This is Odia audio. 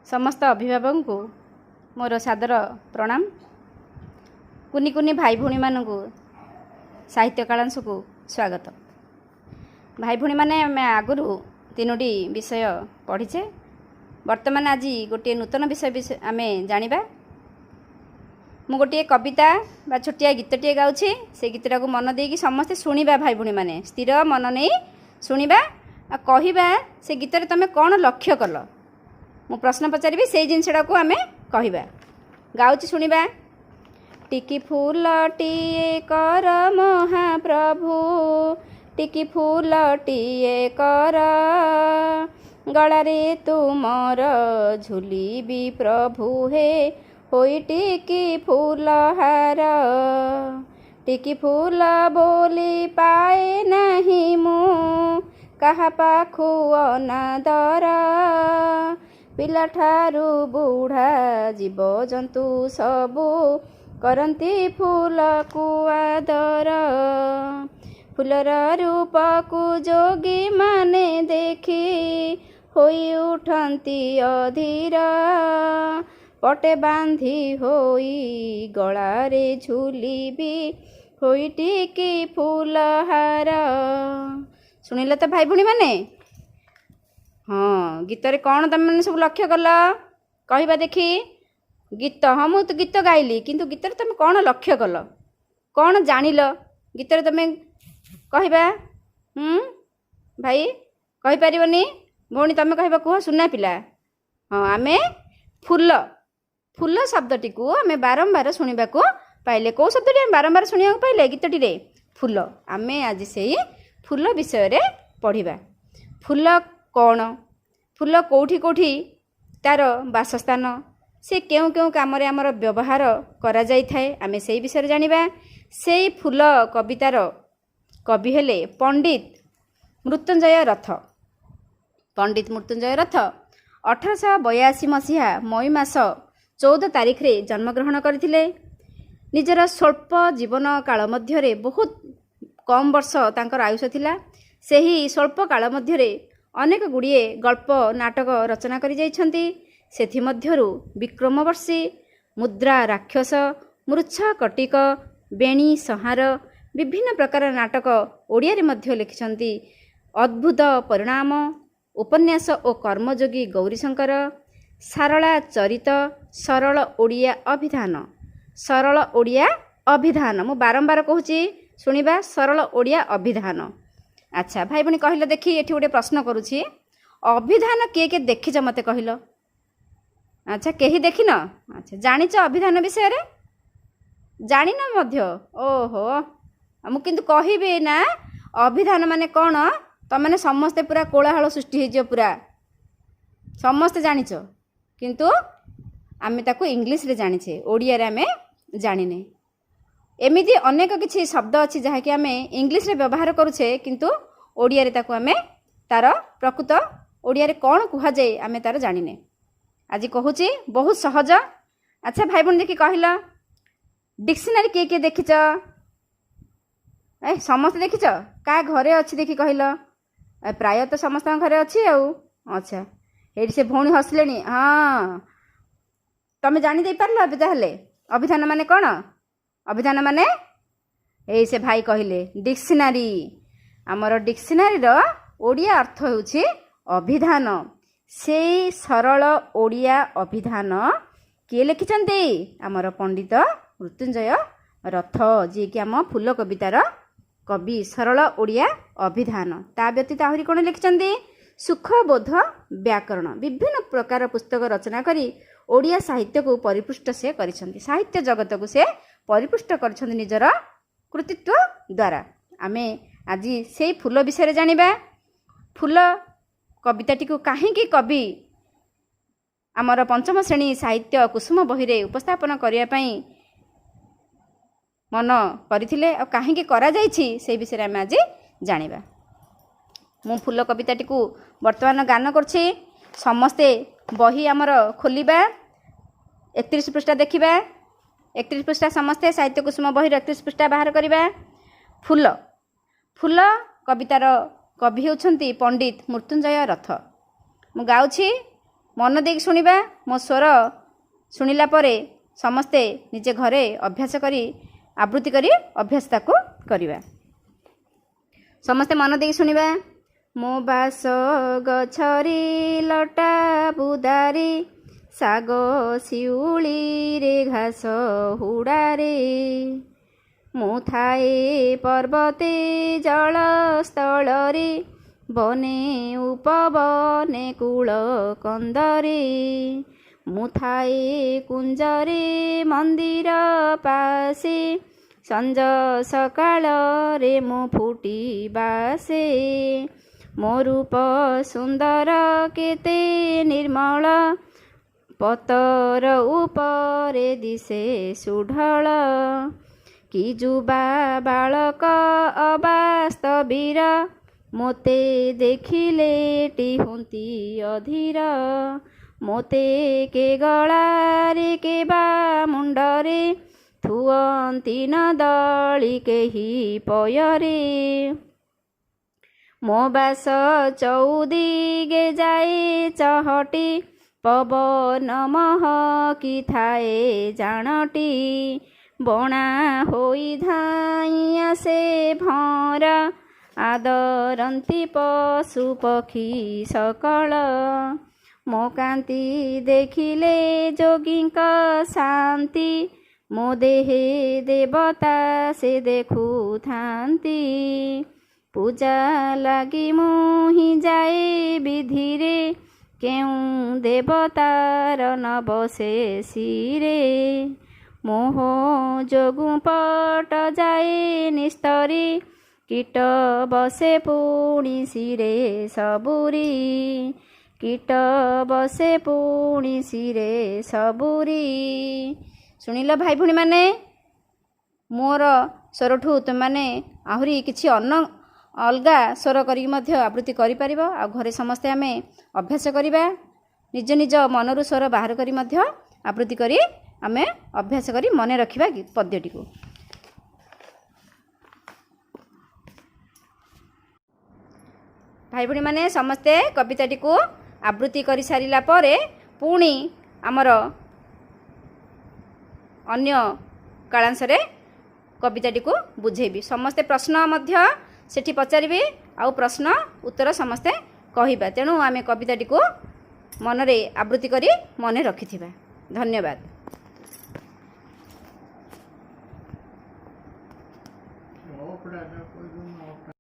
ସମସ୍ତ ଅଭିଭାବକଙ୍କୁ ମୋର ସାଦର ପ୍ରଣାମ। କୁନି କୁନି ଭାଇ ଭଉଣୀମାନଙ୍କୁ ସାହିତ୍ୟ କାଳାଂଶକୁ ସ୍ୱାଗତ। ଭାଇ ଭଉଣୀମାନେ, ଆମେ ଆଗରୁ ତିନୋଟି ବିଷୟ ପଢ଼ିଛେ। ବର୍ତ୍ତମାନ ଆଜି ଗୋଟିଏ ନୂତନ ବିଷୟ ଆମେ ଜାଣିବା। ମୁଁ ଗୋଟିଏ କବିତା ବା ଛୋଟିଆ ଗୀତଟିଏ ଗାଉଛି। ସେ ଗୀତଟାକୁ ମନ ଦେଇକି ସମସ୍ତେ ଶୁଣିବା। ଭାଇ ଭଉଣୀମାନେ ସ୍ଥିର ମନ ନେଇ ଶୁଣିବା ଆଉ କହିବା, ସେ ଗୀତରେ ତୁମେ କ'ଣ ଲକ୍ଷ୍ୟ କଲ। ମୁଁ ପ୍ରଶ୍ନ ପଚାରିବି, ସେଇ ଜିନିଷଟାକୁ ଆମେ କହିବା। ଗାଉଛି, ଶୁଣିବା। ଟିକି ଫୁଲଟିଏ କର ମହାପ୍ରଭୁ, ଟିକି ଫୁଲଟିଏ କର, ଗଳାରେ ତୁମର ଝୁଲିବି ପ୍ରଭୁ ହେ, ହୋଇ ଟିକି ଫୁଲହାର। ଟିକି ଫୁଲ ବୋଲି ପାଏ ନାହିଁ ମୁଁ କାହା ପାଖୁ ଅନାଦର, ପିଲାଠାରୁ ବୁଢ଼ା ଜୀବଜନ୍ତୁ ସବୁ କରନ୍ତି ଫୁଲକୁ ଆଦର। ଫୁଲର ରୂପକୁ ଯୋଗୀମାନେ ଦେଖି ହୋଇ ଉଠନ୍ତି ଅଧୀର, ପଟେ ବାନ୍ଧି ହୋଇ ଗଳାରେ ଝୁଲିବି ହୋଇ ଟିକି ଫୁଲହାର। ଶୁଣିଲେ ତ ଭାଇ ଭଉଣୀମାନେ? ହଁ, ଗୀତରେ କ'ଣ ତମେମାନେ ସବୁ ଲକ୍ଷ୍ୟ କଲ, କହିବା ଦେଖି। ଗୀତ, ହଁ, ମୁଁ ତ ଗୀତ ଗାଇଲି, କିନ୍ତୁ ଗୀତରେ ତମେ କ'ଣ ଲକ୍ଷ୍ୟ କଲ, କ'ଣ ଜାଣିଲ ଗୀତରେ ତମେ କହିବା। ଭାଇ କହିପାରିବନି? ଭଉଣୀ ତମେ କହିବ, କୁହ ସୁନା ପିଲା। ହଁ, ଆମେ ଫୁଲ, ଫୁଲ ଶବ୍ଦଟିକୁ ଆମେ ବାରମ୍ବାର ଶୁଣିବାକୁ ପାଇଲେ। କେଉଁ ଶବ୍ଦଟି ଆମେ ବାରମ୍ବାର ଶୁଣିବାକୁ ପାଇଲେ ଗୀତଟିରେ? ଫୁଲ। ଆମେ ଆଜି ସେଇ ଫୁଲ ବିଷୟରେ ପଢ଼ିବା। ଫୁଲ କ'ଣ, ଫୁଲ କେଉଁଠି କେଉଁଠି ତା'ର ବାସସ୍ଥାନ, ସେ କେଉଁ କେଉଁ କାମରେ ଆମର ବ୍ୟବହାର କରାଯାଇଥାଏ, ଆମେ ସେଇ ବିଷୟରେ ଜାଣିବା। ସେଇ ଫୁଲ କବିତାର କବି ହେଲେ ପଣ୍ଡିତ ମୃତ୍ୟୁଞ୍ଜୟ ରଥ। ପଣ୍ଡିତ ମୃତ୍ୟୁଞ୍ଜୟ ରଥ 1882 ମସିହା ମଇ ମାସ 14 ତାରିଖରେ ଜନ୍ମଗ୍ରହଣ କରିଥିଲେ। ନିଜର ସ୍ୱଳ୍ପ ଜୀବନ କାଳ ମଧ୍ୟରେ, ବହୁତ କମ୍ ବର୍ଷ ତାଙ୍କର ଆୟୁଷ ଥିଲା, ସେହି ସ୍ୱଳ୍ପ କାଳ ମଧ୍ୟରେ ଅନେକ ଗୁଡ଼ିଏ ଗଳ୍ପ, ନାଟକ ରଚନା କରିଯାଇଛନ୍ତି। ସେଥିମଧ୍ୟରୁ ବିକ୍ରମବର୍ଷୀ, ମୁଦ୍ରା ରାକ୍ଷସ, ମୃଚ୍ଛକଟିକ, ବେଣୀ ସଂହାର, ବିଭିନ୍ନ ପ୍ରକାର ନାଟକ ଓଡ଼ିଆରେ ମଧ୍ୟ ଲେଖିଛନ୍ତି। ଅଦ୍ଭୁତ ପରିଣାମ, ଉପନ୍ୟାସ ଓ କର୍ମଯୋଗୀ ଗୌରୀଶଙ୍କର, ସାରଳା ଚରିତ, ସରଳ ଓଡ଼ିଆ ଅଭିଧାନ। ସରଳ ଓଡ଼ିଆ ଅଭିଧାନ, ମୁଁ ବାରମ୍ବାର କହୁଛି, ଶୁଣିବା, ସରଳ ଓଡ଼ିଆ ଅଭିଧାନ। ଆଚ୍ଛା ଭାଇ ଭଉଣୀ, କହିଲ ଦେଖି, ଏଠି ଗୋଟେ ପ୍ରଶ୍ନ କରୁଛି। ଅଭିଧାନ କିଏ କିଏ ଦେଖିଛ ମୋତେ କହିଲ? ଆଚ୍ଛା, କେହି ଦେଖିନ? ଆଚ୍ଛା, ଜାଣିଛ ଅଭିଧାନ ବିଷୟରେ? ଜାଣିନ ମଧ୍ୟ? ଓହୋ, ମୁଁ କିନ୍ତୁ କହିବି ନା ଅଭିଧାନ ମାନେ କ'ଣ, ତମେମାନେ ସମସ୍ତେ ପୁରା କୋଳାହଳ ସୃଷ୍ଟି ହେଇଯିବ ପୁରା। ସମସ୍ତେ ଜାଣିଛ, କିନ୍ତୁ ଆମେ ତାକୁ ଇଂଲିଶରେ ଜାଣିଛେ, ଓଡ଼ିଆରେ ଆମେ ଜାଣିନେ। ଏମିତି ଅନେକ କିଛି ଶବ୍ଦ ଅଛି ଯାହାକି ଆମେ ଇଂଲିଶରେ ବ୍ୟବହାର କରୁଛେ, କିନ୍ତୁ ଓଡ଼ିଆରେ ତାକୁ ଆମେ ତାର ପ୍ରକୃତ ଓଡ଼ିଆରେ କ'ଣ କୁହାଯାଏ ଆମେ ତାର ଜାଣିନେ। ଆଜି କହୁଛି, ବହୁତ ସହଜ। ଆଚ୍ଛା ଭାଇ ଭଉଣୀ ଦେଖି କହିଲ, ଡିକ୍ସନାରୀ କିଏ କିଏ ଦେଖିଛ? ଏ ସମସ୍ତେ ଦେଖିଛ? କାହା ଘରେ ଅଛି ଦେଖି କହିଲ? ପ୍ରାୟତଃ ସମସ୍ତଙ୍କ ଘରେ ଅଛି ଆଉ। ଆଚ୍ଛା, ଏଇଠି ସେ ଭଉଣୀ ହସିଲେଣି। ହଁ, ତମେ ଜାଣି ଦେଇପାରିଲ ଏବେ ତାହେଲେ ଅଭିଧାନ ମାନେ କ'ଣ? ଅଭିଧାନ ମାନେ ଏଇ ସେ ଭାଇ କହିଲେ ଡିକ୍ସନାରୀ। ଆମର ଡିକ୍ସନାରୀର ଓଡ଼ିଆ ଅର୍ଥ ହେଉଛି ଅଭିଧାନ। ସେଇ ସରଳ ଓଡ଼ିଆ ଅଭିଧାନ କିଏ ଲେଖିଛନ୍ତି? ଆମର ପଣ୍ଡିତ ମୃତ୍ୟୁଞ୍ଜୟ ରଥ, ଯିଏକି ଆମ ଫୁଲ କବିତାର କବି। ସରଳ ଓଡ଼ିଆ ଅଭିଧାନ। ତା ବ୍ୟତୀତ ଆହୁରି କ'ଣ ଲେଖିଛନ୍ତି? ସୁଖବୋଧ ବ୍ୟାକରଣ, ବିଭିନ୍ନ ପ୍ରକାର ପୁସ୍ତକ ରଚନା କରି ଓଡ଼ିଆ ସାହିତ୍ୟକୁ ପରିପୁଷ୍ଟ ସେ କରିଛନ୍ତି। ସାହିତ୍ୟ ଜଗତକୁ ସେ ପରିପୁଷ୍ଟ କରିଛନ୍ତି ନିଜର କୃତିତ୍ୱ ଦ୍ୱାରା। ଆମେ ଆଜି ସେଇ ଫୁଲ ବିଷୟରେ ଜାଣିବା। ଫୁଲ କବିତାଟିକୁ କାହିଁକି କବି ଆମର ପଞ୍ଚମ ଶ୍ରେଣୀ ସାହିତ୍ୟ କୁସୁମ ବହିରେ ଉପସ୍ଥାପନ କରିବା ପାଇଁ ମନ କରିଥିଲେ ଆଉ କାହିଁକି କରାଯାଇଛି, ସେଇ ବିଷୟରେ ଆମେ ଆଜି ଜାଣିବା। ମୁଁ ଫୁଲ କବିତାଟିକୁ ବର୍ତ୍ତମାନ ଗାନ କରୁଛି। ସମସ୍ତେ ବହି ଆମର ଖୋଲିବା, 31 ପୃଷ୍ଠା ଦେଖିବା। 31 ପୃଷ୍ଠା, ସମସ୍ତେ ସାହିତ୍ୟ କୁସୁମ ବହିର 31 ପୃଷ୍ଠା ବାହାର କରିବା। ଫୁଲ, ଫୁଲ କବିତାର କବି ହେଉଛନ୍ତି ପଣ୍ଡିତ ମୃତ୍ୟୁଞ୍ଜୟ ରଥ। ମୁଁ ଗାଉଛି, ମନ ଦେଇକି ଶୁଣିବା। ମୋ ସ୍ୱର ଶୁଣିଲା ପରେ ସମସ୍ତେ ନିଜେ ଘରେ ଅଭ୍ୟାସ କରି ଆବୃତ୍ତି କରି ଅଭ୍ୟାସ ତାକୁ କରିବା। ସମସ୍ତେ ମନ ଦେଇକି ଶୁଣିବା। ମୋ ବାସ ଗଛରେ ଲଟା ବୁଦାରେ, ଶାଗ ଶିଉଳିରେ ଘାସ ହୁଡ଼ାରେ। ମୁଁ ଥାଏ ପର୍ବତେ ଜଳସ୍ଥଳରେ, ବନେ ଉପବନେ କୂଳ କନ୍ଦରେ। ମୁଁ ଥାଏ କୁଞ୍ଜରେ ମନ୍ଦିର ପାଶେ, ସଞ୍ଜ ସକାଳରେ ମୁଁ ଫୁଟି ବାସେ। ମୋ ରୂପ ସୁନ୍ଦର କେତେ ନିର୍ମଳ, ପତର ଉପରେ ଦିଶେ ସୁଢଳ। କି ଯୁବା ବାଳକ ଅବାସ୍ତବୀର, ମୋତେ ଦେଖିଲେ ଟି ହୁନ୍ତି ଅଧୀର। ମୋତେ କେ ଗଳାରେ କେ ବା ମୁଣ୍ଡରେ, ଥୁଅନ୍ତି ନ ଦଳି କେହି ପୟରେ। ମୋ ବାସ ଚଉଦିଗେ ଯାଏ ଚହଟି, ପବନ ମହକି ଥାଏ ଜାଣଟି। ବଣା ହୋଇ ଧାଇଁ ଆସେ ଭଁଅର, ଆଦରନ୍ତି ପଶୁ ପକ୍ଷୀ ସକଳ। ମୋ କାନ୍ତି ଦେଖିଲେ ଯୋଗୀଙ୍କ ଶାନ୍ତି, ମୋ ଦେହେ ଦେବତା ସେ ଦେଖୁଥାନ୍ତି। ପୂଜା ଲାଗି ମୁଁ ହିଁ ଯାଏ ବିଧିରେ, କେଉଁ ଦେବତାର ନ ବସେ ଶିରେ। ମୋହ ଯୋଗୁଁ ପଟ ଯାଏ ନିସ୍ତରି, କୀଟ ବସେ ପୁଣି ଶିରେ ସବୁରି। କୀଟ ବସେ ପୁଣି ଶିରେ ସବୁରି। ଶୁଣିଲ ଭାଇ ଭଉଣୀମାନେ, ମୋର ସ୍ୱରଠୁ ତୁମେମାନେ ଆହୁରି କିଛି ଅଲଗା ସ୍ୱର କରିକି ମଧ୍ୟ ଆବୃତ୍ତି କରିପାରିବ। ଆଉ ଘରେ ସମସ୍ତେ ଆମେ ଅଭ୍ୟାସ କରିବା। ନିଜ ନିଜ ମନରୁ ସ୍ୱର ବାହାର କରି ମଧ୍ୟ ଆବୃତ୍ତି କରି ଆମେ ଅଭ୍ୟାସ କରି ମନେ ରଖିବା ପଦ୍ୟଟିକୁ। ଭାଇ ଭଉଣୀମାନେ, ସମସ୍ତେ କବିତାଟିକୁ ଆବୃତ୍ତି କରିସାରିଲା ପରେ ପୁଣି ଆମର ଅନ୍ୟ କାଳାଂଶରେ କବିତାଟିକୁ ବୁଝେଇବି। ସମସ୍ତେ ପ୍ରଶ୍ନ ମଧ୍ୟ ସେଠି ପଚାରିବି ଆଉ ପ୍ରଶ୍ନ ଉତ୍ତର ସମସ୍ତେ କହିବା। ତେଣୁ ଆମେ କବିତାଟିକୁ ମନରେ ଆବୃତ୍ତି କରି ମନେ ରଖିଥିବା। ଧନ୍ୟବାଦ। Open.